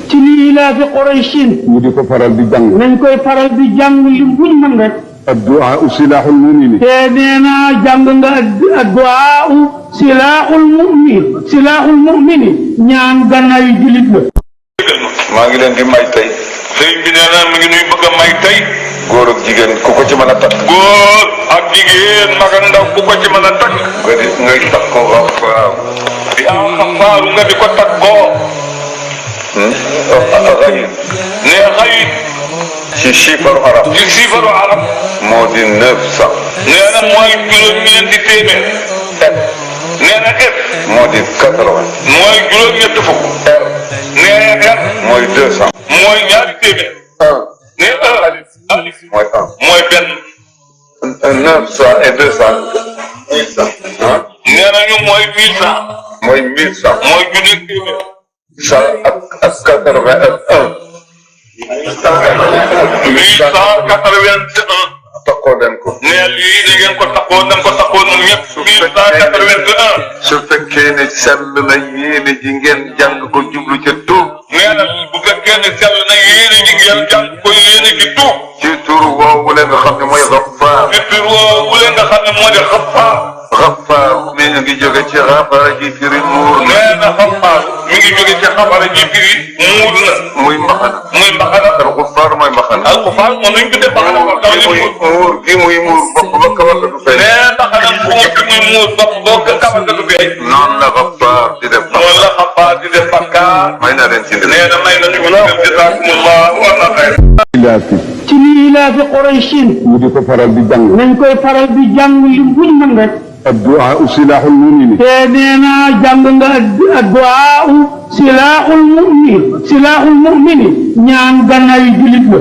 ci liilaafi Qurayshin ñu di ko faral di jàng. nañ koy faral di jàng li buñ mën rek. addu'a silaaxul mu'min. te nee naa jàng nga addu'a silaaxul mu'min ñaan gannaayu julit la. maa ngi leen di may tey. sëñ bi nee na mi ngi nuy bëgg a may tey. góor ak jigéen ku ko ci mën a takk. góor ak jigéen mag ak ndaw ku ko ci mën a takk. nga di ngay takkoo Ghaffar. di Ghaffar nga di ko takkoo. xayit. nee xayit. ci chiffre arab. ci chiffre arab. moo di 900. nee na mooy juróom-ñeenti téeméer. nee na F. moo di 80. mooy juróom-ñetti fukk. R. nee R. mooy 200. mooy ñaari téeméer. 1. nee alif. mooy 1. mooy benn. 900 et 200. 1100. ah. nee na ñu mooy 800. mooy 1100. mooy junni téeméer. 100 ak 81. 881. takkoo leen ko. nee lii da ngeen ko takkoo da nga ko takkoo ñun ñëpp. 881. su fekkee ne sell na yéene ji ngeen jàng ko jublu ca tuub. nee na bu fekkee ne sell na yéene ji ngeen jàng ko yéene ji tuub. ci tur woowu leen nga xam ne mooy Ghaffar. ci tur woowu leen nga xam ne moo di Ghaffar. Ghaffar mi ngi jóge ci xafara ji firi muur na. nee na Ghaffar mi ngi jóge ci xafara ji firi muur na. muy mbaxana. muy mbaxana. Al-Ghaffar mooy mbaxana. Al-Ghaffar moom lañ tuddee mbaxana moom taw li muur gi muy muur bopp ba kawar la du feeñ. nee mbaxana moom gi muy muur bopp boo ko kawar la du feeñ. noonu la Ghaffar di def. noonu la Ghaffar di def bakkaar. may naa leen ci ndel. nee na may nañu ko def jazakumullahu khayran. ci liilaafi Qurayshin ñu di ko faral di jàng. nañ koy faral di jàng li buñ mën rek. addu'a silaaxul mu'min. te nee naa jàng nga addu'a silaaxul mu'min ñaan gannaayu julit la.